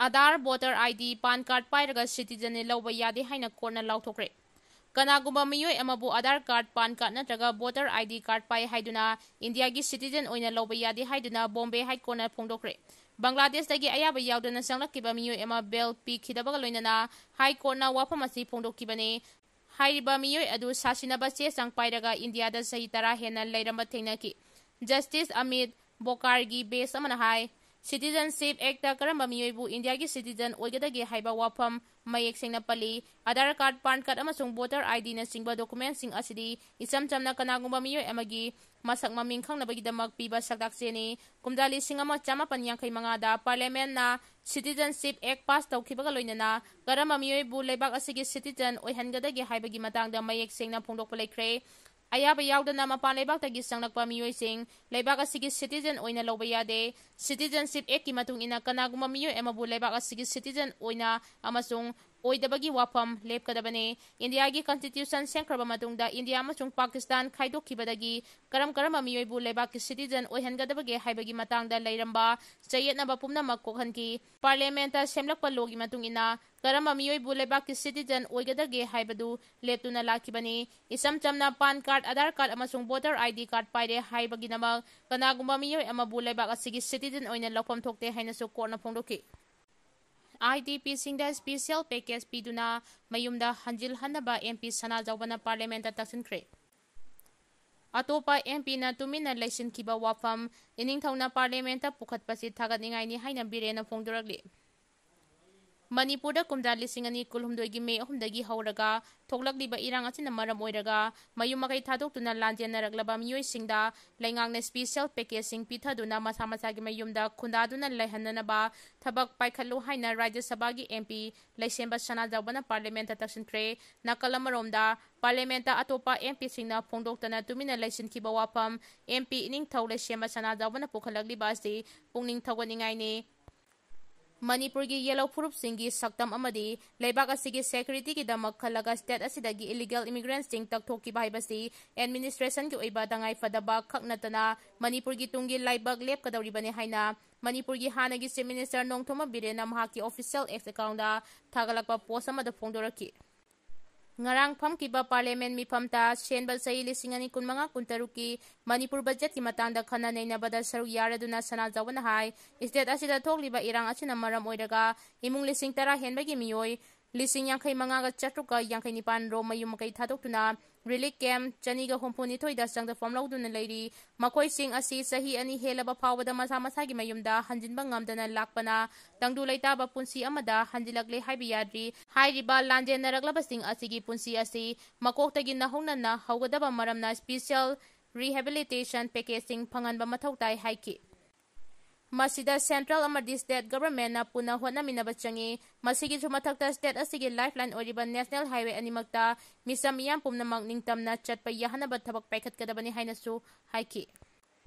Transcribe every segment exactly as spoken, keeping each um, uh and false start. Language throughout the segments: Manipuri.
Aadhaar, voter I D, PAN card ꯄꯥꯏꯔꯒ ꯁꯤꯇꯤꯖꯟꯅꯤ ꯂꯧꯕ ꯌꯥꯗꯦ ꯍꯥꯏꯅ ꯀꯣꯔꯠꯅ ꯂꯥꯎꯊꯣꯛꯈ꯭ꯔꯦ꯫ ꯀꯅꯥꯒꯨꯝꯕ ꯃꯤꯑꯣꯏ ꯑꯃꯕꯨ ꯑꯥꯙꯥꯔ ꯀꯥꯔꯗ, ꯄꯥꯟ ꯀꯥꯔꯗ ꯅꯠꯇ꯭ꯔꯒ ꯚꯣꯇꯔ ꯑꯥꯏ ꯗꯤ ꯀꯥꯔꯗ ꯄꯥꯏ ꯍꯥꯏꯗꯨꯅ ꯏꯟꯗꯤꯌꯥꯒꯤ ꯁꯤꯇꯤꯖꯟ ꯑꯣꯏꯅ ꯂꯧꯕ ꯌꯥꯗꯦ ꯍꯥꯏꯗꯨꯅ ꯕꯣꯝꯕꯦ ꯍꯥꯏ ꯀꯣꯔꯠꯅ ꯐꯣꯡꯗꯣꯛꯈ꯭ꯔꯦ꯫ ꯕꯪꯒ꯭ꯂꯥꯗꯦꯁꯇꯒꯤ ꯑꯌꯥꯕ ꯌꯥꯎꯗꯅ ꯆꯪꯂꯛꯈꯤꯕ ꯃꯤꯑꯣꯏ ꯑꯃ ꯕꯦꯜ ꯄꯤꯈꯤꯗꯕꯒ ꯂꯣꯏꯅꯅ ꯍꯥꯏ ꯀꯣꯔꯠꯅ ꯋꯥꯐꯝ ꯑꯁꯤ ꯐꯣꯡꯗꯣꯛꯈꯤꯕꯅꯤ꯫ ꯍꯥꯏꯔꯤꯕ ꯃꯤꯑꯣꯏ ꯑꯗꯨ ꯁꯥꯁꯤꯟꯅꯕ ꯆꯦ ꯆꯥꯡ ꯄꯥꯏꯔꯒ ꯏꯟꯗꯤꯌꯥꯗ ꯆꯍꯤ ꯇꯔꯥ ꯍꯦꯟꯅ ꯂꯩꯔꯝꯕ ꯊꯦꯡꯅꯈꯤ꯫ ꯖꯁꯇꯤꯁ ꯑꯃꯤꯠ ꯕꯣꯀꯥꯔꯒꯤ ꯕꯦꯁ ꯑꯃꯅ ꯍꯥꯏ, ꯁꯤꯇꯤꯖꯟꯁꯤꯞ ꯑꯦꯛꯇ ꯀꯔꯝꯕ ꯃꯤꯑꯣꯏꯕꯨ ꯏꯟꯗꯤꯌꯥꯒꯤ ꯁꯤꯇꯤꯖꯟ ꯑꯣꯏꯒꯗꯒꯦ ꯍꯥꯏꯕ ꯋꯥꯐꯝ ꯃꯌꯦꯛ ꯁꯦꯡꯅ ꯄꯜꯂꯤ꯫ ꯑꯥꯙꯥꯔ ꯀꯥꯔꯗ, ꯄꯥꯟ ꯀꯥꯔꯗ ꯑꯃꯁꯨꯡ ꯚꯣꯇꯔ ꯑꯥꯏ ꯗꯤꯅꯆꯤꯡꯕ ꯗꯣꯀꯨꯃꯦꯟꯁꯤꯡ ꯑꯁꯤꯗꯤ ꯏꯆꯝ ꯆꯝꯅ ꯀꯅꯥꯒꯨꯝꯕ ꯃꯤꯑꯣꯏ ꯑꯃꯒꯤ ꯃꯁꯛ ꯃꯃꯤꯡ ꯈꯪꯅꯕꯒꯤꯗꯃꯛ ꯄꯤꯕ ꯁꯛꯇꯥꯛ ꯆꯦꯅꯤ꯫ ꯀꯨꯝꯖꯥ ꯂꯤꯁꯤꯡ ꯑꯃ ꯆꯥꯃꯥꯄꯟ ꯌꯥꯡꯈꯩ ꯃꯉꯥꯗ ꯄꯥꯔꯂꯤꯌꯥꯃꯦꯟꯠꯅ ꯁꯤꯇꯤꯖꯟꯁꯤꯞ ꯑꯦꯛ ꯄꯥꯁ ꯇꯧꯈꯤꯕꯒ ꯂꯣꯏꯅꯅ ꯀꯔꯝꯕ ꯃꯤꯑꯣꯏꯕꯨ ꯂꯩꯕꯥꯛ ꯑꯁꯤꯒꯤ ꯁꯤꯇꯤꯖꯟ ꯑꯣꯏꯍꯟꯒꯗꯒꯦ ꯍꯥꯏꯕꯒꯤ ꯃꯇꯥꯡꯗ ꯃꯌꯦꯛ ꯁꯦꯡꯅ ꯐꯣꯡꯗꯣꯛꯄ ꯂꯩꯈ꯭ꯔꯦ꯫ ꯑꯌꯥꯕ ꯌꯥꯎꯗꯅ ꯃꯄꯥꯟ ꯂꯩꯕꯥꯛꯇꯒꯤ ꯆꯪꯂꯛꯄ ꯃꯤꯑꯣꯏꯁꯤꯡ ꯂꯩꯕꯥꯛ ꯑꯁꯤꯒꯤ ꯁꯤꯇꯤꯖꯟ ꯑꯣꯏꯅ ꯂꯧꯕ ꯌꯥꯗꯦ꯫ ꯁꯤꯇꯤꯖꯟꯁꯤꯞ ꯑꯦꯛꯀꯤ ꯃꯇꯨꯡ ꯏꯟꯅ ꯀꯅꯥꯒꯨꯝꯕ ꯃꯤꯑꯣꯏ ꯑꯃꯕꯨ ꯂꯩꯕꯥꯛ ꯑꯁꯤꯒꯤ ꯁꯤꯇꯤꯖꯟ ꯑꯣꯏꯅ ꯑꯃꯁꯨꯡ ꯑꯣꯏꯗꯕꯒꯤ ꯋꯥꯐꯝ ꯂꯦꯞꯀꯗꯕꯅꯤ꯫ ꯏꯟꯗꯤꯌꯥꯒꯤ ꯀꯟꯁꯇꯤꯇ꯭ꯌꯨꯁꯟ ꯁꯦꯝꯈ꯭ꯔꯕ ꯃꯇꯨꯡꯗ ꯏꯟꯗꯤꯌꯥ ꯑꯃꯁꯨꯡ ꯄꯥꯀꯤꯁꯇꯥꯟ ꯈꯥꯏꯗꯣꯛꯈꯤꯕꯗꯒꯤ ꯀꯔꯝ ꯀꯔꯝꯕ ꯃꯤꯑꯣꯏꯕꯨ ꯂꯩꯕꯥꯛꯀꯤ ꯁꯤꯇꯤꯖꯟ ꯑꯣꯏꯍꯟꯒꯗꯕꯒꯦ ꯍꯥꯏꯕꯒꯤ ꯃꯇꯥꯡꯗ ꯂꯩꯔꯝꯕ ꯆꯌꯦꯠꯅꯕ ꯄꯨꯝꯅꯃꯛ ꯀꯣꯛꯍꯟꯈꯤ꯫ ꯄꯥꯔꯂꯤꯌꯥꯃꯦꯟꯠꯇ ꯁꯦꯝꯂꯛꯄ ꯂꯣꯒꯤ ꯃꯇꯨꯡ ꯏꯟꯅ ꯀꯔꯝꯕ ꯃꯤꯑꯣꯏꯕꯨ ꯂꯩꯕꯥꯛꯀꯤ ꯁꯤꯇꯤꯖꯟ ꯑꯣꯏꯒꯗꯒꯦ ꯍꯥꯏꯕꯗꯨ ꯂꯦꯞꯇꯨꯅ ꯂꯥꯛꯈꯤꯕꯅꯤ꯫ ꯏꯆꯝ ꯆꯝꯅ ꯄꯥꯟ ꯀꯥꯔꯗ, ꯑꯥꯙꯥꯔ ꯀꯥꯔꯗ ꯑꯃꯁꯨꯡ ꯚꯣꯇꯔ ꯑꯥꯏ ꯗꯤ ꯀꯥꯔꯗ ꯄꯥꯏꯔꯦ ꯍꯥꯏꯕꯒꯤꯗꯃꯛ ꯀꯅꯥꯒꯨꯝꯕ ꯃꯤꯑꯣꯏ ꯑꯃꯕꯨ ꯂꯩꯕꯥꯛ ꯑꯁꯤꯒꯤ ꯁꯤꯇꯤꯖꯟ ꯑꯣꯏꯅ ꯂꯧꯐꯝ ꯊꯣꯛꯇꯦ ꯍꯥꯏꯅꯁꯨ ꯀꯣꯔꯠꯅ ꯐꯣꯡꯗꯣꯛꯈꯤ꯫ ꯑꯥꯏ ꯗꯤ ꯄꯤꯁꯤꯡꯗ ꯁ꯭ꯄꯦꯁꯤꯌꯦꯜ ꯄꯦꯀꯦꯖ ꯄꯤꯗꯨꯅ ꯃꯌꯨꯝꯗ ꯍꯟꯖꯤꯜꯍꯟꯅꯕ ꯑꯦꯝ ꯄꯤ ꯁꯅꯥꯖꯥꯎꯕꯅ ꯄꯥꯔꯂꯤꯌꯥꯃꯦꯟꯠꯇ ꯇꯛꯁꯤꯟꯈ꯭ꯔꯦ꯫ ꯑꯇꯣꯞꯄ ꯑꯦꯝ ꯄꯤꯅ ꯇꯨꯃꯤꯟꯅ ꯂꯩꯁꯤꯟꯈꯤꯕ ꯋꯥꯐꯝ ꯏꯅꯤꯡꯊꯧꯅ ꯄꯥꯔꯂꯤꯌꯥꯃꯦꯟꯠꯇ ꯄꯨꯈꯠꯄꯁꯤ ꯊꯥꯒꯠꯅꯤꯡꯉꯥꯏꯅꯤ ꯍꯥꯏꯅ ꯕꯤꯔꯦꯟꯅ ꯐꯣꯡꯗꯣꯔꯛꯂꯤ꯫ ꯃꯅꯤꯄꯨꯔꯗ ꯀꯨꯝꯖꯥ ꯂꯤꯁꯤꯡ ꯑꯅꯤ ꯀꯨꯟꯍꯨꯝꯗꯣꯏꯒꯤ ꯃꯦ ꯑꯍꯨꯝꯗꯒꯤ ꯍꯧꯔꯒ ꯊꯣꯛꯂꯛꯂꯤꯕ ꯏꯔꯥꯡ ꯑꯁꯤꯅ ꯃꯔꯝ ꯑꯣꯏꯔꯒ ꯃꯌꯨꯝ ꯃꯀꯩ ꯊꯥꯗꯣꯛꯇꯨꯅ ꯂꯥꯟꯖꯦꯟꯅꯔꯛꯂꯕ ꯃꯤꯑꯣꯏꯁꯤꯡꯗ ꯂꯩꯉꯥꯛꯅ ꯁ꯭ꯄꯦꯁꯤꯌꯦꯜ ꯄꯦꯀꯦꯖꯁꯤꯡ ꯄꯤꯊꯗꯨꯅ ꯃꯁꯥ ꯃꯁꯥꯒꯤ ꯃꯌꯨꯝꯗ ꯈꯨꯟꯗꯥꯗꯨꯅ ꯂꯩꯍꯟꯅꯅꯕ ꯊꯕꯛ ꯄꯥꯏꯈꯠꯂꯨ ꯍꯥꯏꯅ ꯔꯥꯖ꯭ꯌ ꯁꯚꯥꯒꯤ ꯑꯦꯝ ꯄꯤ ꯂꯩꯁꯦꯝꯕ ꯁꯅꯥꯖꯥꯎꯕꯅ ꯄꯥꯔꯂꯤꯌꯥꯃꯦꯟꯠꯇ ꯇꯛꯁꯤꯟꯈ꯭ꯔꯦ꯫ ꯅꯥꯀꯜ ꯑꯃꯔꯣꯝꯗ, ꯄꯥꯔꯂꯤꯌꯥꯃꯦꯟꯠꯇ ꯑꯇꯣꯞꯄ ꯑꯦꯝ ꯄꯤꯁꯤꯡꯅ ꯐꯣꯡꯗꯣꯛꯇꯅ ꯇꯨꯃꯤꯟꯅ ꯂꯩꯁꯤꯟꯈꯤꯕ ꯋꯥꯐꯝ ꯑꯦꯝ ꯄꯤ ꯏꯅꯤꯡꯊꯧ ꯂꯩꯁꯦꯝꯕ ꯁꯅꯥꯖꯥꯎꯕꯅ ꯄꯨꯈꯠꯂꯛꯂꯤꯕ ꯑꯁꯤ ꯄꯨꯛꯅꯤꯡ ꯊꯧꯒꯠꯅꯤꯡꯉꯥꯏꯅꯤ꯫ ꯃꯅꯤꯄꯨꯔꯒꯤ ꯌꯦꯜꯍꯧ ꯐꯨꯔꯨꯞꯁꯤꯡꯒꯤ ꯁꯛꯇꯝ ꯑꯃꯗꯤ ꯂꯩꯕꯥꯛ ꯑꯁꯤꯒꯤ security-ꯒꯤꯗꯃꯛ ꯈꯜꯂꯒ state ꯑꯁꯤꯗꯒꯤ illegal immigrant-ꯁꯤꯡ ꯇꯛꯊꯣꯛꯈꯤꯕ ꯍꯥꯏꯕꯁꯤ administration-ꯒꯤ ꯑꯣꯏꯕ ꯇꯉꯥꯏ ꯐꯗꯕ ꯈꯛ ꯅꯠꯇꯅ ꯃꯅꯤꯄꯨꯔꯒꯤ ꯇꯨꯡꯒꯤ ꯂꯥꯏꯕꯛ ꯂꯦꯞꯀꯗꯧꯔꯤꯕꯅꯤ ꯍꯥꯏꯅ ꯃꯅꯤꯄꯨꯔꯒꯤ ꯍꯥꯟꯅꯒꯤ Chief Minister ꯅꯣꯡꯊꯣꯝꯕꯝ ꯕꯤꯔꯦꯟꯅ ꯃꯍꯥꯛꯀꯤ official X account-ꯗ ꯊꯥꯒꯠꯂꯛꯄ post ꯑꯃꯗ ꯐꯣꯡꯗꯣꯔꯛꯈꯤ꯫ ꯉꯔꯥꯡ ꯐꯝꯈꯤꯕ Parliament ꯃꯤꯐꯝꯗ ꯁꯦꯟꯕ ꯆꯍꯤ ꯂꯤꯁꯤꯡ ꯑꯅꯤ ꯀꯨꯟꯃꯉꯥ ꯀꯨꯟꯇꯔꯨꯛꯀꯤ ꯃꯅꯤꯄꯨꯔ budget-ꯀꯤ ꯃꯇꯥꯡꯗ ꯈꯟꯅ ꯅꯩꯅꯕꯗ ꯁꯔꯨꯛ ꯌꯥꯔꯗꯨꯅ ꯁꯅꯥꯖꯥꯎꯕꯅ ꯍꯥꯏ, state ꯑꯁꯤꯗ ꯊꯣꯛꯂꯤꯕ ꯏꯔꯥꯡ ꯑꯁꯤꯅ ꯃꯔꯝ ꯑꯣꯏꯔꯒ ꯏꯃꯨꯡ ꯂꯤꯁꯤꯡ ꯇꯔꯥ ꯍꯦꯟꯕꯒꯤ ꯃꯤꯑꯣꯏ ꯂꯤꯁꯤꯡ ꯌꯥꯡꯈꯩ ꯃꯉꯥꯒ ꯆꯥꯇ꯭ꯔꯨꯛꯀ ꯌꯥꯡꯈꯩ ꯅꯤꯄꯥꯟ ꯔꯣꯝ ꯃꯌꯨꯝ ꯃꯀꯩ ꯊꯥꯗꯣꯛꯇꯨꯅ relief camp ꯆꯅꯤꯒ ꯍꯨꯝꯐꯨ ꯅꯤꯊꯣꯏꯗ ꯆꯪꯗꯐꯝ ꯂꯧꯗꯨꯅ ꯂꯩꯔꯤ꯫ ꯃꯈꯣꯏꯁꯤꯡ ꯑꯁꯤ ꯆꯍꯤ ꯑꯅꯤ ꯍꯦꯜꯂꯕ ꯐꯥꯎꯕꯗ ꯃꯁꯥ ꯃꯁꯥꯒꯤ ꯃꯌꯨꯝꯗ ꯍꯟꯖꯤꯟꯕ ꯉꯝꯗꯅ ꯂꯥꯛꯄꯅ ꯇꯪꯗꯨ ꯂꯩꯇꯥꯕ ꯄꯨꯟꯁꯤ ꯑꯃꯗ ꯍꯟꯖꯤꯜꯂꯛꯂꯦ ꯍꯥꯏꯕ ꯌꯥꯗ꯭ꯔꯤ꯫ ꯍꯥꯏꯔꯤꯕ ꯂꯥꯟꯖꯦꯟꯅꯔꯛꯂꯕꯁꯤꯡ ꯑꯁꯤꯒꯤ ꯄꯨꯟꯁꯤ ꯑꯁꯤ ꯃꯀꯣꯛꯇꯒꯤ ꯅꯧꯍꯧꯅꯅ ꯍꯧꯒꯗꯕ ꯃꯔꯝꯅ special rehabilitation package-ꯁꯤꯡ ꯐꯪꯍꯟꯕ ꯃꯊꯧ ꯇꯥꯏ ꯍꯥꯏꯈꯤ꯫ ꯃꯁꯤꯗ central ꯑꯃꯗꯤ state government-ꯅ ꯄꯨꯟꯅ ꯍꯣꯠꯅꯃꯤꯟꯅꯕ ꯆꯪꯏ꯫ ꯃꯁꯤꯒꯤꯁꯨ ꯃꯊꯛꯇ state ꯑꯁꯤꯒꯤ lifeline ꯑꯣꯏꯔꯤꯕ national highway ꯑꯅꯤꯃꯛꯇ ꯃꯤꯆꯝ ꯃꯤꯌꯥꯝ ꯄꯨꯝꯅꯃꯛ ꯅꯤꯡꯇꯝꯅ ꯆꯠꯄ ꯌꯥꯍꯟꯅꯕ ꯊꯕꯛ ꯄꯥꯏꯈꯠꯀꯗꯕꯅꯤ ꯍꯥꯏꯅꯁꯨ ꯍꯥꯏꯈꯤ꯫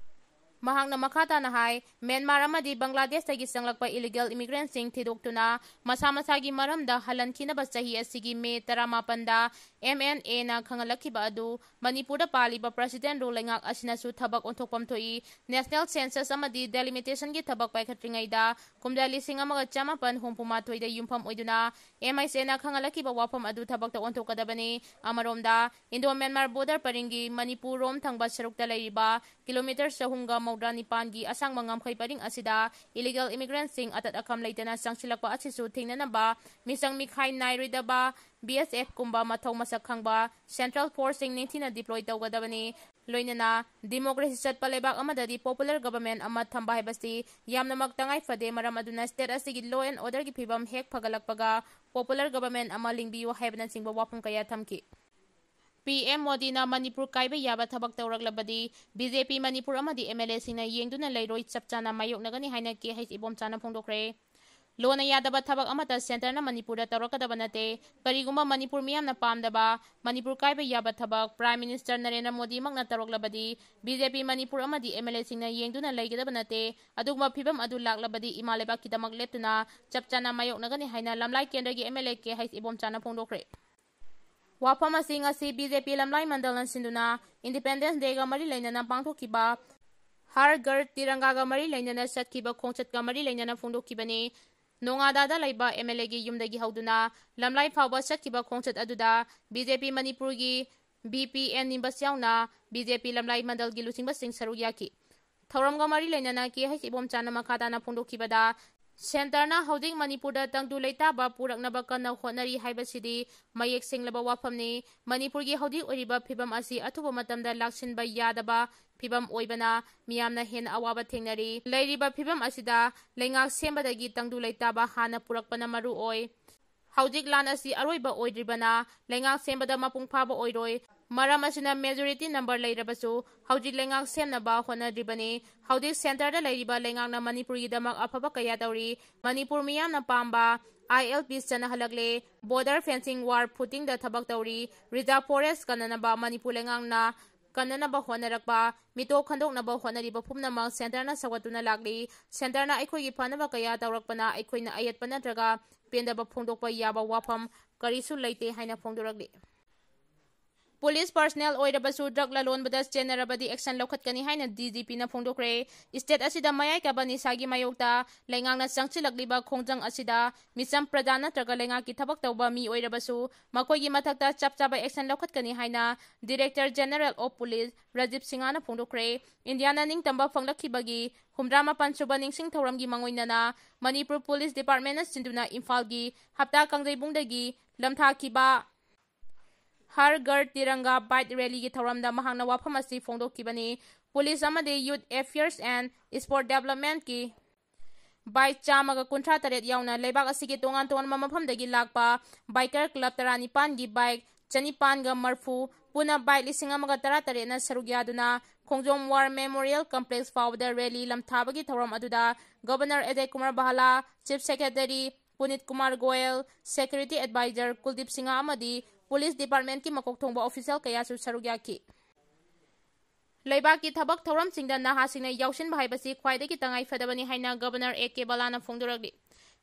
ꯃꯍꯥꯛꯅ ꯃꯈꯥ ꯇꯥꯅ ꯍꯥꯏ, ꯃ꯭ꯌꯥꯟꯃꯥꯔ ꯑꯃꯗꯤ ꯕꯪꯒ꯭ꯂꯥꯗꯦꯁꯇꯒꯤ ꯆꯪꯂꯛꯄ illegal immigrant-ꯁꯤꯡ ꯊꯤꯗꯣꯛꯇꯨꯅ ꯃꯁꯥ ꯃꯁꯥꯒꯤ ꯃꯔꯝꯗ ꯍꯜꯍꯟꯈꯤꯅꯕ ꯆꯍꯤ ꯑꯁꯤꯒꯤ ꯃꯦ ꯇꯔꯥꯃꯥꯄꯟꯗ M N A-ꯅ ꯈꯪꯍꯜꯂꯛꯈꯤꯕ ꯑꯗꯨ ꯃꯅꯤꯄꯨꯔꯗ ꯄꯥꯜꯂꯤꯕ President Rule ꯂꯩꯉꯥꯛ ꯑꯁꯤꯅꯁꯨ ꯊꯕꯛ ꯑꯣꯟꯊꯣꯛꯐꯝ ꯊꯣꯛꯏ꯫ National Census ꯑꯃꯗꯤ delimitation-ꯒꯤ ꯊꯕꯛ ꯄꯥꯏꯈꯠꯇ꯭ꯔꯤꯉꯩꯗ ꯀꯨꯝꯖꯥ ꯂꯤꯁꯤꯡ ꯑꯃꯒ ꯆꯃꯥꯄꯟ ꯍꯨꯝꯐꯨ ꯃꯥꯊꯣꯏꯗ ꯌꯨꯝꯐꯝ ꯑꯣꯏꯗꯨꯅ M I C-ꯅ ꯈꯪꯍꯜꯂꯛꯈꯤꯕ ꯋꯥꯐꯝ ꯑꯗꯨ ꯊꯕꯛꯇ ꯑꯣꯟꯊꯣꯛꯀꯗꯕꯅꯤ꯫ ꯑꯃꯔꯣꯝꯗ, Indo-Myanmar border ꯄꯔꯤꯡꯒꯤ ꯃꯅꯤꯄꯨꯔ ꯔꯣꯝ ꯊꯪꯕ ꯁꯔꯨꯛꯇ ꯂꯩꯔꯤꯕ kilometre ꯆꯍꯨꯝꯒ ꯃꯧꯗ꯭ꯔꯥ ꯅꯤꯄꯥꯟꯒꯤ ꯑꯁꯥꯡꯕ ꯉꯝꯈꯩ ꯄꯔꯤꯡ ꯑꯁꯤꯗ illegal immigrant-ꯁꯤꯡ ꯑꯇꯠ ꯑꯈꯝ ꯂꯩꯇꯅ ꯆꯪꯁꯤꯜꯂꯛꯄ ꯑꯁꯤꯁꯨ ꯊꯤꯡꯅꯅꯕ ꯃꯤꯆꯪ ꯃꯤꯈꯥꯏ ꯅꯥꯏꯔꯣꯏꯗꯕ B S F-ꯀꯨꯝꯕ ꯃꯊꯧ ꯃꯁꯛ ꯈꯪꯕ central force-ꯁꯤꯡ ꯅꯤꯡꯊꯤꯅ deploy ꯇꯧꯒꯗꯕꯅꯤ꯫ ꯂꯣꯏꯅꯅ democracy ꯆꯠꯄ ꯂꯩꯕꯥꯛ ꯑꯃꯗꯗꯤ popular government ꯑꯃ ꯊꯝꯕ ꯍꯥꯏꯕꯁꯤ ꯌꯥꯝꯅꯃꯛ ꯇꯉꯥꯏ ꯐꯗꯦ꯫ ꯃꯔꯝ ꯑꯗꯨꯅ state ꯑꯁꯤꯒꯤ law and order-ꯒꯤ ꯐꯤꯕꯝ ꯍꯦꯛ ꯐꯒꯠꯂꯛꯄꯒ popular government ꯑꯃ ꯂꯤꯡꯕꯤꯌꯨ ꯍꯥꯏꯕꯅꯆꯤꯡꯕ ꯋꯥꯐꯝ ꯀꯌꯥ ꯊꯝꯈꯤ꯫ P M ꯃꯣꯗꯤꯅ ꯃꯅꯤꯄꯨꯔ ꯀꯥꯏꯕ ꯌꯥꯕ ꯊꯕꯛ ꯇꯧꯔꯛꯂꯕꯗꯤ B J P ꯃꯅꯤꯄꯨꯔ ꯑꯃꯗꯤ M L A-ꯁꯤꯡꯅ ꯌꯦꯡꯗꯨꯅ ꯂꯩꯔꯣꯏ, ꯆꯞ ꯆꯥꯅ ꯃꯥꯌꯣꯛꯅꯒꯅꯤ ꯍꯥꯏꯅ K H ꯏꯕꯣꯝꯆꯥꯅ ꯐꯣꯡꯗꯣꯛꯈ꯭ꯔꯦ꯫ ꯂꯣꯟꯅ ꯌꯥꯗꯕ ꯊꯕꯛ ꯑꯃꯠꯇ ꯁꯦꯟꯇꯔꯅ ꯃꯅꯤꯄꯨꯔꯗ ꯇꯧꯔꯛꯀꯗꯕ ꯅꯠꯇꯦ꯫ ꯀꯔꯤꯒꯨꯝꯕ ꯃꯅꯤꯄꯨꯔ ꯃꯤꯌꯥꯝꯅ ꯄꯥꯝꯗꯕ, ꯃꯅꯤꯄꯨꯔ ꯀꯥꯏꯕ ꯌꯥꯕ ꯊꯕꯛ ꯄ꯭ꯔꯥꯏꯝ ꯃꯤꯅꯤꯁꯇꯔ ꯅꯔꯦꯟꯗ꯭ꯔ ꯃꯣꯗꯤꯃꯛꯅ ꯇꯧꯔꯛꯂꯕꯗꯤ ꯕꯤ ꯖꯦ ꯄꯤ ꯃꯅꯤꯄꯨꯔ ꯑꯃꯗꯤ ꯑꯦꯝ ꯑꯦꯜ ꯑꯦꯁꯤꯡꯅ ꯌꯦꯡꯗꯨꯅ ꯂꯩꯒꯗꯕ ꯅꯠꯇꯦ꯫ ꯑꯗꯨꯒꯨꯝꯕ ꯐꯤꯕꯝ ꯑꯗꯨ ꯂꯥꯛꯂꯕꯗꯤ ꯏꯃꯥ ꯂꯩꯕꯥꯛꯀꯤꯗꯃꯛ ꯂꯦꯞꯇꯨꯅ ꯆꯞ ꯆꯥꯅ ꯃꯥꯌꯣꯛꯅꯒꯅꯤ ꯍꯥꯏꯅ ꯂꯝꯂꯥꯏ ꯀꯦꯟꯗ꯭ꯔꯒꯤ M L A K H ꯏꯕꯣꯝꯆꯥꯅ ꯐꯣꯡꯗꯣꯛꯈ꯭ꯔꯦ꯫ ꯋꯥꯐꯝ ꯑꯁꯤ ꯉꯁꯤ ꯕꯤ ꯖꯦ ꯄꯤ ꯂꯝꯂꯥꯏ ꯃꯟꯗꯜꯅ ꯁꯤꯟꯗꯨꯅ ꯏꯟꯗꯤꯄꯦꯟꯗꯦꯟꯁ ꯗꯦꯒ ꯃꯔꯤ ꯂꯩꯅꯅ ꯄꯥꯡꯊꯣꯛꯈꯤꯕ ꯍꯔ ꯘꯔ ꯇꯤꯔꯪꯒꯥꯒ ꯃꯔꯤ ꯂꯩꯅꯅ ꯆꯠꯈꯤꯕ ꯈꯣꯡꯆꯠꯀ ꯃꯔꯤ ꯂꯩꯅꯅ ꯐꯣꯡꯗꯣꯛꯈꯤꯕꯅꯤ꯫ ꯅꯣꯉꯥꯗꯥꯗ ꯂꯩꯕ ꯑꯦꯝ ꯑꯦꯜ ꯑꯦꯒꯤ ꯌꯨꯝꯗꯒꯤ ꯍꯧꯗꯨꯅ ꯂꯝꯂꯥꯏ ꯐꯥꯎꯕ ꯆꯠꯈꯤꯕ ꯈꯣꯡꯆꯠ ꯑꯗꯨꯗ ꯕꯤ ꯖꯦ ꯄꯤ ꯃꯅꯤꯄꯨꯔꯒꯤ ꯚꯤ ꯄꯤ ꯑꯦꯟ ꯅꯤꯕꯁ ꯌꯥꯎꯅ ꯕꯤ ꯖꯦ ꯄꯤ ꯂꯝꯂꯥꯏ ꯃꯟꯗꯜꯒꯤ ꯂꯨꯆꯤꯡꯕꯁꯤꯡ ꯁꯔꯨꯛ ꯌꯥꯈꯤ꯫ ꯊꯧꯔꯝꯒ ꯃꯔꯤ ꯂꯩꯅꯅ ꯀꯦ ꯍꯩꯆ ꯏꯕꯣꯝꯆꯥꯅ ꯃꯈꯥ ꯇꯥꯅ ꯐꯣꯡꯗꯣꯛꯈꯤꯕꯗ, ꯁꯦꯟꯇꯔꯅ ꯍꯧꯖꯤꯛ ꯃꯅꯤꯄꯨꯔꯗ ꯇꯪꯗꯨ ꯂꯩꯇꯥꯕ ꯄꯨꯔꯛꯅꯕ ꯀꯟꯅ ꯍꯣꯠꯅꯔꯤ ꯍꯥꯏꯕꯁꯤꯗꯤ ꯃꯌꯦꯛ ꯁꯦꯡꯂꯕ ꯋꯥꯐꯝꯅꯤ꯫ ꯃꯅꯤꯄꯨꯔꯒꯤ ꯍꯧꯖꯤꯛ ꯑꯣꯏꯔꯤꯕ ꯐꯤꯕꯝ ꯑꯁꯤ ꯑꯊꯨꯕ ꯃꯇꯝꯗ ꯂꯥꯛꯁꯤꯟꯕ ꯌꯥꯗꯕ ꯐꯤꯕꯝ ꯑꯣꯏꯕꯅ ꯃꯤꯌꯥꯝꯅ ꯍꯦꯟꯅ ꯑꯋꯥꯕ ꯊꯦꯡꯅꯔꯤ꯫ ꯂꯩꯔꯤꯕ ꯐꯤꯕꯝ ꯑꯁꯤꯗ ꯂꯩꯉꯥꯛ ꯁꯦꯝꯕꯗꯒꯤ ꯇꯪꯗꯨ ꯂꯩꯇꯥꯕ ꯍꯥꯟꯅ ꯄꯨꯔꯛꯄꯅ ꯃꯔꯨ ꯑꯣꯏ꯫ ꯍꯧꯖꯤꯛ ꯂꯥꯟ ꯑꯁꯤ ꯑꯔꯣꯏꯕ ꯑꯣꯏꯗ꯭ꯔꯤꯕꯅ ꯂꯩꯉꯥꯛ ꯁꯦꯝꯕꯗ ꯃꯄꯨꯡ ꯐꯥꯕ ꯑꯣꯏꯔꯣꯏ꯫ ꯃꯔꯝ ꯑꯁꯤꯅ majority number ꯂꯩꯔꯕꯁꯨ ꯍꯧꯖꯤꯛ ꯂꯩꯉꯥꯛ ꯁꯦꯝꯅꯕ ꯍꯣꯠꯅꯗ꯭ꯔꯤꯕꯅꯤ꯫ ꯍꯧꯖꯤꯛ ꯁꯦꯟꯇꯔꯗ ꯂꯩꯔꯤꯕ ꯂꯩꯉꯥꯛꯅ ꯃꯅꯤꯄꯨꯔꯒꯤꯗꯃꯛ ꯑꯐꯕ ꯀꯌꯥ ꯇꯧꯔꯤ꯫ ꯃꯅꯤꯄꯨꯔ ꯃꯤꯌꯥꯝꯅ ꯄꯥꯝꯕ ꯑꯥꯏ ꯑꯦꯜ ꯄꯤ ꯆꯠꯅꯍꯜꯂꯛꯂꯦ꯫ Border fencing, war footing ꯗ ꯊꯕꯛ ꯇꯧꯔꯤ꯫ Reserve forest ꯀꯟꯅꯅꯕ ꯃꯅꯤꯄꯨꯔ ꯂꯩꯉꯥꯛꯅ ꯀꯟꯅꯅꯕ ꯍꯣꯠꯅꯔꯛꯄ, ꯃꯤꯇꯣꯞ ꯈꯟꯗꯣꯛꯅꯕ ꯍꯣꯠꯅꯔꯤꯕ ꯄꯨꯝꯅꯃꯛ ꯁꯦꯟꯇꯔꯅ ꯁꯧꯒꯠꯇꯨꯅ ꯂꯥꯛꯂꯤ꯫ ꯁꯦꯟꯇꯔꯅ ꯑꯩꯈꯣꯏꯒꯤ ꯐꯅꯕ ꯀꯌꯥ ꯇꯧꯔꯛꯄꯅ ꯑꯩꯈꯣꯏꯅ ꯑꯌꯦꯠꯄ ꯅꯠꯇ꯭ꯔꯒ ꯄꯦꯟꯗꯕ ꯐꯣꯡꯗꯣꯛꯄ ꯌꯥꯕ ꯋꯥꯐꯝ ꯀꯔꯤꯁꯨ ꯂꯩꯇꯦ ꯍꯥꯏꯅ ꯐꯣꯡꯗꯣꯔꯛꯂꯤ꯫ ꯄꯨꯂꯤꯁ personnel ꯑꯣꯏꯔꯕꯁꯨ drug ꯂꯂꯣꯟꯕꯗ ꯆꯦꯟꯅꯔꯕꯗꯤ action ꯂꯧꯈꯠꯀꯅꯤ ꯍꯥꯏꯅ ꯗꯤ ꯖꯤ ꯄꯤꯅ ꯐꯣꯡꯗꯣꯛꯈ꯭ꯔꯦ꯫ State ꯑꯁꯤꯗ ꯃꯌꯥꯏ ꯀꯥꯕ ꯅꯤꯁꯥꯒꯤ ꯃꯥꯌꯣꯛꯇ ꯂꯩꯉꯥꯛꯅ ꯆꯪꯁꯤꯜꯂꯛꯂꯤꯕ ꯈꯣꯡꯖꯪ ꯑꯁꯤꯗ ꯃꯤꯆꯝ ꯄ꯭ꯔꯖꯥ ꯅꯠꯇ꯭ꯔꯒ ꯂꯩꯉꯥꯛꯀꯤ ꯊꯕꯛ ꯇꯧꯕ ꯃꯤ ꯑꯣꯏꯔꯕꯁꯨ ꯃꯈꯣꯏꯒꯤ ꯃꯊꯛꯇ ꯆꯞ ꯆꯥꯕ action ꯂꯧꯈꯠꯀꯅꯤ ꯍꯥꯏꯅ Director General of Police Rajiv ꯁꯤꯡꯍꯅ ꯐꯣꯡꯗꯣꯛꯈ꯭ꯔꯦ꯫ ꯏꯟꯗꯤꯌꯥꯅ ꯅꯤꯡꯇꯝꯕ ꯐꯪꯂꯛꯈꯤꯕꯒꯤ ꯍꯨꯝꯗ꯭ꯔꯥ ꯃꯥꯄꯟ ꯁꯨꯕ ꯅꯤꯡꯁꯤꯡ ꯊꯧꯔꯝꯒꯤ ꯃꯥꯡꯑꯣꯏꯅꯅ ꯃꯅꯤꯄꯨꯔ ꯄꯨꯂꯤꯁ ꯗꯤꯄꯥꯔꯠꯃꯦꯟꯅ ꯁꯤꯟꯗꯨꯅ ꯏꯝꯐꯥꯜꯒꯤ ꯍꯞꯇꯥ ꯀꯥꯡꯖꯩꯕꯨꯡꯗꯒꯤ ꯂꯝꯊꯥꯈꯤꯕ ꯍꯔ ꯘꯔ ꯇꯤꯔꯪꯒꯥ bike rally ꯒꯤ ꯊꯧꯔꯝꯗ ꯃꯍꯥꯛꯅ ꯋꯥꯐꯝ ꯑꯁꯤ ꯐꯣꯡꯗꯣꯛꯈꯤꯕꯅꯤ꯫ ꯄꯨꯂꯤꯁ ꯑꯃꯗꯤ Youth Affairs and Sport Development ꯀꯤ bike ꯆꯥꯝꯃꯒ ꯀꯨꯟꯊ꯭ꯔꯥ ꯇꯔꯦꯠ ꯌꯥꯎꯅ ꯂꯩꯕꯥꯛ ꯑꯁꯤꯒꯤ ꯇꯣꯉꯥꯟ ꯇꯣꯉꯥꯟꯕ ꯃꯐꯝꯗꯒꯤ ꯂꯥꯛꯄ biker club ꯇꯔꯥꯅꯤꯄꯥꯟꯒꯤ bike ꯆꯅꯤꯄꯥꯟꯒ ꯃꯔꯐꯨ, ꯄꯨꯟꯅ bike ꯂꯤꯁꯤꯡ ꯑꯃꯒ ꯇꯔꯥ ꯇꯔꯦꯠꯅ ꯁꯔꯨꯛ ꯌꯥꯗꯨꯅ ꯈꯣꯡꯖꯣꯝ War Memorial Complex ꯐꯥꯎꯕꯗ rally ꯂꯝꯊꯥꯕꯒꯤ ꯊꯧꯔꯝ ꯑꯗꯨꯗ Governor Ajay Kumar ꯚꯥꯂꯥ, Chief Secretary ꯄꯨꯅꯤꯠ Kumar Goyal, Security Advisor ꯀꯨꯜꯗꯤꯞ Singh ꯑꯃꯗꯤ Police Department ꯀꯤ ꯃꯀꯣꯛ ꯊꯣꯡꯕ official ꯀꯌꯥꯁꯨ ꯁꯔꯨꯛ ꯌꯥꯈꯤ꯫ ꯂꯩꯕꯥꯛꯀꯤ ꯊꯕꯛ ꯊꯧꯔꯝꯁꯤꯡꯗ ꯅꯍꯥꯁꯤꯡꯅ ꯌꯥꯎꯁꯤꯟꯕ ꯍꯥꯏꯕꯁꯤ ꯈ꯭ꯋꯥꯏꯗꯒꯤ ꯇꯉꯥꯏ ꯐꯗꯕꯅꯤ ꯍꯥꯏꯅ Governor ꯑꯦ ꯀꯦ ꯕꯂꯥꯅ ꯐꯣꯡꯗꯣꯔꯛꯂꯤ꯫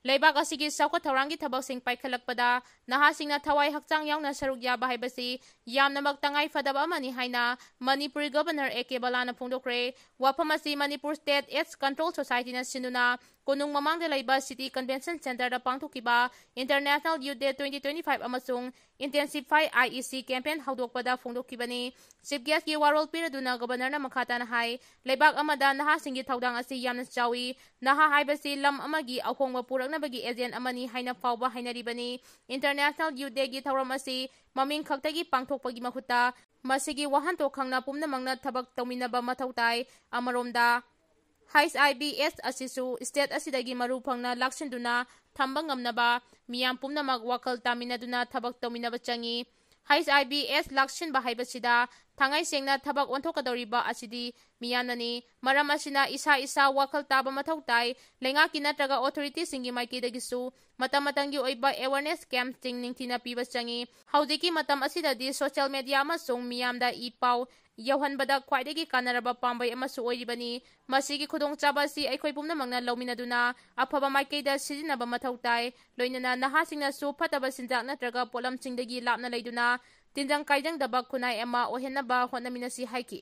ꯂꯩꯕꯥꯛ ꯑꯁꯤꯒꯤ ꯆꯥꯎꯈꯠ ꯊꯧꯔꯥꯡꯒꯤ ꯊꯕꯛꯁꯤꯡ ꯄꯥꯏꯈꯠꯂꯛꯄꯗ ꯅꯍꯥꯁꯤꯡꯅ ꯊꯋꯥꯏ ꯍꯛꯆꯥꯡ ꯌꯥꯎꯅ ꯁꯔꯨꯛ ꯌꯥꯕ ꯍꯥꯏꯕꯁꯤ ꯌꯥꯝꯅꯃꯛ ꯇꯉꯥꯏ ꯐꯗꯕ ꯑꯃꯅꯤ ꯍꯥꯏꯅ ꯃꯅꯤꯄꯨꯔꯤ Governor ꯑꯦ ꯀꯦ ꯕꯂꯥꯅ ꯐꯣꯡꯗꯣꯛꯈ꯭ꯔꯦ꯫ ꯋꯥꯐꯝ ꯑꯁꯤ Manipur State AIDS Control Society ꯅ ꯁꯤꯟꯗꯨꯅ ꯀꯣꯅꯨꯡ ꯃꯃꯥꯡꯗ ꯂꯩꯕ City Convention Center ꯗ ꯄꯥꯡꯊꯣꯛꯈꯤꯕ International Youth Day twenty twenty-five ꯑꯃꯁꯨꯡ Intensify I E C campaign ꯍꯧꯗꯣꯛꯄꯗ ꯐꯣꯡꯗꯣꯛꯈꯤꯕꯅꯤ꯫ Chief Guest ꯀꯤ ꯋꯥꯔꯣꯜ ꯄꯤꯔꯗꯨꯅ Governor ꯅ ꯃꯈꯥ ꯇꯥꯅ ꯍꯥꯏ, ꯂꯩꯕꯥꯛ ꯑꯃꯗ ꯅꯍꯥꯁꯤꯡꯒꯤ ꯊꯧꯗꯥꯡ ꯑꯁꯤ ꯌꯥꯝꯅ ꯆꯥꯎꯏ꯫ ꯅꯍꯥ ꯍꯥꯏꯕꯁꯤ ꯂꯝ ꯑꯃꯒꯤ ꯑꯍꯣꯡꯕ ꯄꯨꯔꯛꯅꯕꯒꯤ agent ꯑꯃꯅꯤ ꯍꯥꯏꯅ ꯐꯥꯎꯕ ꯍꯥꯏꯅꯔꯤꯕꯅꯤ꯫ International Youth Day ꯒꯤ ꯊꯧꯔꯝ ꯑꯁꯤ ꯃꯃꯤꯡ ꯈꯛꯇꯒꯤ ꯄꯥꯡꯊꯣꯛꯄꯒꯤ ꯃꯍꯨꯠꯇ ꯃꯁꯤꯒꯤ ꯋꯥꯍꯟꯊꯣꯛ ꯈꯪꯅ ꯄꯨꯝꯅꯃꯛꯅ ꯊꯕꯛ ꯇꯧꯃꯤꯟꯅꯕ ꯃꯊꯧ ꯇꯥꯏ꯫ ꯑꯃꯔꯣꯝꯗ, H I V AIDS ꯑꯁꯤꯁꯨ state ꯑꯁꯤꯗꯒꯤ ꯃꯔꯨ ꯐꯪꯅ ꯂꯥꯛꯁꯤꯟꯗꯨꯅ ꯊꯝꯕ ꯉꯝꯅꯕ ꯃꯤꯌꯥꯝ ꯄꯨꯝꯅꯃꯛ ꯋꯥꯈꯜ ꯇꯥꯃꯤꯟꯅꯗꯨꯅ ꯊꯕꯛ ꯇꯧꯃꯤꯟꯅꯕ ꯆꯪꯏ꯫ H I V AIDS ꯂꯥꯛꯁꯤꯟꯕ ꯍꯥꯏꯕꯁꯤꯗ ꯊꯥꯡꯉꯩ ꯁꯦꯡꯅ ꯊꯕꯛ ꯑꯣꯟꯊꯣꯛꯀꯗꯧꯔꯤꯕ ꯑꯁꯤꯗꯤ ꯃꯤꯌꯥꯝꯅꯅꯤ꯫ ꯃꯔꯝ ꯑꯁꯤꯅ ꯏꯁꯥ ꯏꯁꯥ ꯋꯥꯈꯜ ꯇꯥꯕ ꯃꯊꯧ ꯇꯥꯏ꯫ ꯂꯩꯉꯥꯛꯀꯤ ꯅꯠꯇ꯭ꯔꯒ authority ꯁꯤꯡꯒꯤ ꯃꯥꯏꯀꯩꯗꯒꯤꯁꯨ ꯃꯇꯝ ꯃꯇꯝꯒꯤ ꯑꯣꯏꯕ awareness camp ꯁꯤꯡ ꯅꯤꯡꯊꯤꯅ ꯄꯤꯕ ꯆꯪꯏ꯫ ꯍꯧꯖꯤꯛꯀꯤ ꯃꯇꯝ ꯑꯁꯤꯗꯗꯤ social media ꯑꯃꯁꯨꯡ ꯃꯤꯌꯥꯝꯗ ꯏ ꯄꯥꯎ ꯌꯧꯍꯟꯕꯗ ꯈ꯭ꯋꯥꯏꯗꯒꯤ ꯀꯥꯟꯅꯔꯕ ꯄꯥꯝꯕꯩ ꯑꯃꯁꯨ ꯑꯣꯏꯔꯤꯕꯅꯤ꯫ ꯃꯁꯤꯒꯤ ꯈꯨꯗꯣꯡꯆꯥꯕ ꯑꯁꯤ ꯑꯩꯈꯣꯏ ꯄꯨꯝꯅꯃꯛꯅ ꯂꯧꯃꯤꯟꯅꯗꯨꯅ ꯑꯐꯕ ꯃꯥꯏꯀꯩꯗ ꯁꯤꯖꯤꯟꯅꯕ ꯃꯊꯧ ꯇꯥꯏ꯫ ꯂꯣꯏꯅꯅ ꯅꯍꯥꯁꯤꯡꯅꯁꯨ ꯐꯠꯇꯕ ꯆꯤꯟꯖꯥꯛ ꯅꯠꯇ꯭ꯔꯒ ꯄꯣꯠꯂꯝꯁꯤꯡꯗꯒꯤ ꯂꯥꯞꯅ ꯂꯩꯗꯨꯅ ꯇꯤꯟꯖꯪ ꯀꯥꯏꯖꯪꯗꯕ ꯈꯨꯟꯅꯥꯏ ꯑꯃ ꯑꯣꯏꯍꯟꯅꯕ ꯍꯣꯠꯅꯃꯤꯟꯅꯁꯤ ꯍꯥꯏꯈꯤ꯫